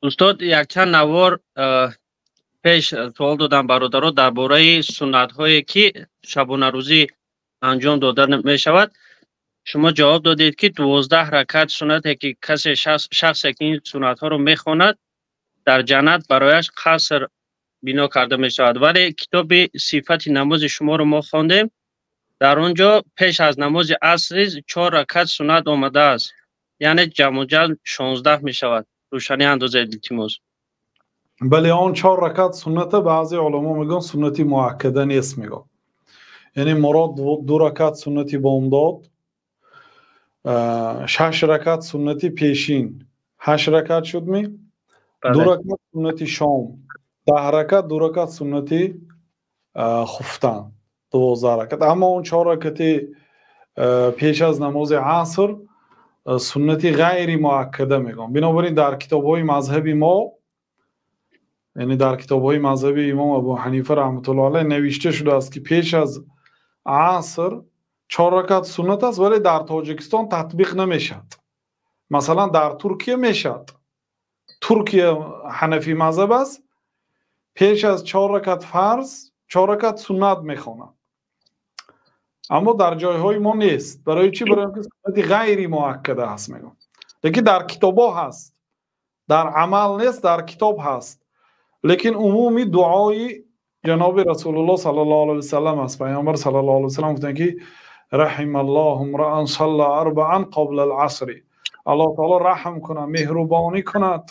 Устод, якчанд навор пеш суол додам бародаро дар бораи суннатҳое, ки шабонарӯзӣ анҷом дода мешавад. Шумо ҷавоб додед, ки 12 ракат суннате, ки касе, шахсе ки ин суннатҳоро мехонад, дар ҷаннат барояш қаср бино карда мешавад. Вале китоби сифати намози шуморо мо хондем, дар он ҷо пеш аз намози аср низ чор ракат суннат омадааст, яъне ҷамъуҷамъ 16 мешавад. Рӯшанӣ андозед, илтимос. Бале, он чор ракат сунната баъзе уламо мегӯянд, суннати муаккада нест мегӯянд. Яъне мурод ду ракат суннати бомдод, шаш ракат суннати пешин, ҳашт ракат шудми, ду ракат суннати шом, 10 ракат, ду ракат суннати хуфтан, 12 ракат. Аммо он чор ракати пеш аз намози аср суннати ғайри муаккада мегӯям. Бинобар ин дар китобҳои мазҳаби мо, яъне дар китобҳои мазҳаби имом Абу Ҳанифа раҳматуллоҳ алайҳ, навишта шудааст, ки пеш аз аср чор ракат суннат аст, вале дар Тоҷикистон татбиқ намешавад. Масалан, дар Туркия мешавад. Туркия ҳанафӣ мазҳаб аст, пеш аз чор ракат фарз чор ракат суннат мехонад, аммо дар ҷойҳои мо нест. Барои чӣ? Барои он ки суннати ғайри муаккада ҳаст мегӯям, лекин дар китобҳо ҳаст, дар амал нест, дар китоб ҳаст. Лекин умуми дуои ҷаноби Расулуллоҳ саллаллоҳу алайҳи васаллам аст. Пайғамбар саллаллоҳу алайҳи васаллам гуфтанд, ки раҳималлоҳу мраан салла арбаан қабла аласри. Аллоҳ таоло раҳм кунад, меҳрубонӣ кунад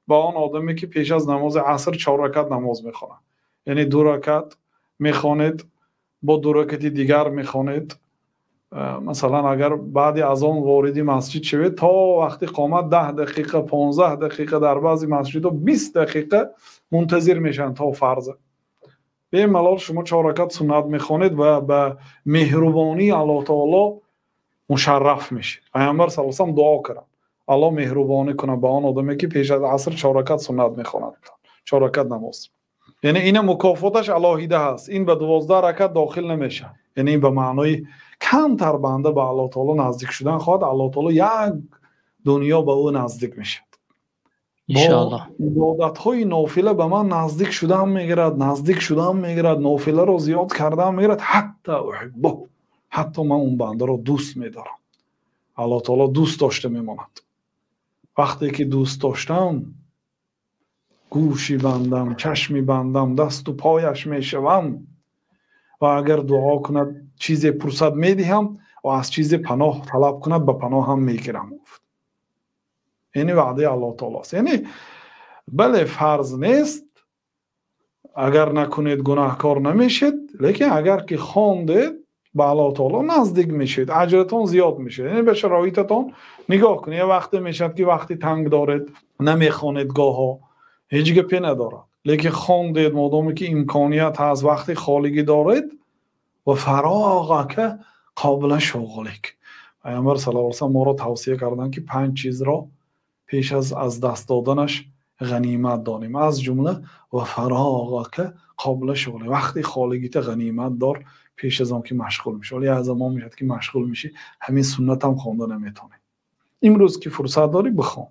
ба он одаме, ки пеш аз намози аср чор ракат намоз мехонад. Яъне ду ракат мехонед, бо ду ракати дигар мехонед. Масалан, агар баъди азон вориди масҷид шавед, то вақти қомат 10 дақиқа, 15 дақиқа, дар баъзе масҷидҳо 20 дақиқа мунтазир мешаванд то фарза. Бемалол шумо чор ракат суннат мехонед ва ба меҳрубонии Аллоҳ таоло мушарраф мешед. Пайғамбар са салам дуо карданд: Аллоҳ меҳрубонӣ кунад ба он одаме, ки пеш аз аср чор ракат суннат мехонад, чор ракат намоз. Яъне ина мукофоташ алоҳида ҳаст, ин ба 12 ракат дохил намешавад. Яъне ин ба маънои камтар банда ба Аллоҳ таоло наздик шудан хоҳад, Аллоҳ таоло як дунё ба ӯ наздик мешавад. Иншоаллоҳ. Ибодатҳои нофила ба ман наздик шудан мегирад, наздик шудан мегирад, нофиларо зиёд кардан мегирад, ҳатта уҳиббуҳ, ҳатто ман он бандаро дӯст медорам. Аллоҳ таоло дӯст дошта мемонад. Вақте ки дӯст доштам, гӯши бандам, чашми бандам, дасту пояш мешавам ва агар дуо кунад, чизе пурсад, медиҳам ва аз чизе паноҳ талаб кунад, ба паноҳам мегирам, гуфт. Яъне ваъдаи Аллоҳ таоло аст. Яъне бале, фарз нест, агар накунед, гунаҳкор намешед, лекин агар ки хондед, ба Аллоҳ таоло наздик мешавед, аҷратон зиёд мешавад. Яъне ба шароитатон нигоҳ кунед. Як вақте мешавад, ки вақти танг доред, намехонед гоҳо, ҳеҷ гапе надорад. Лекин хондед, модоме ки имконият ҳаст, вақти холигӣ доред. Ва фароғака қобила шуғлик. Пайғамбар саллаллоҳу алайҳи васаллам моро тавсия карданд, ки панҷ чизро пеш аз даст доданаш ғанимат донем. Аз ҷумла ва фароғака қобила шуғлик, вақти холигита ғанимат дор пеш аз он ки машғул мешӣ. Ҳоло як замон мешавад, ки машғул мешӣ, ҳамин суннатам хонда наметавонӣ. Имрӯз ки фурсат дорӣ, бихон.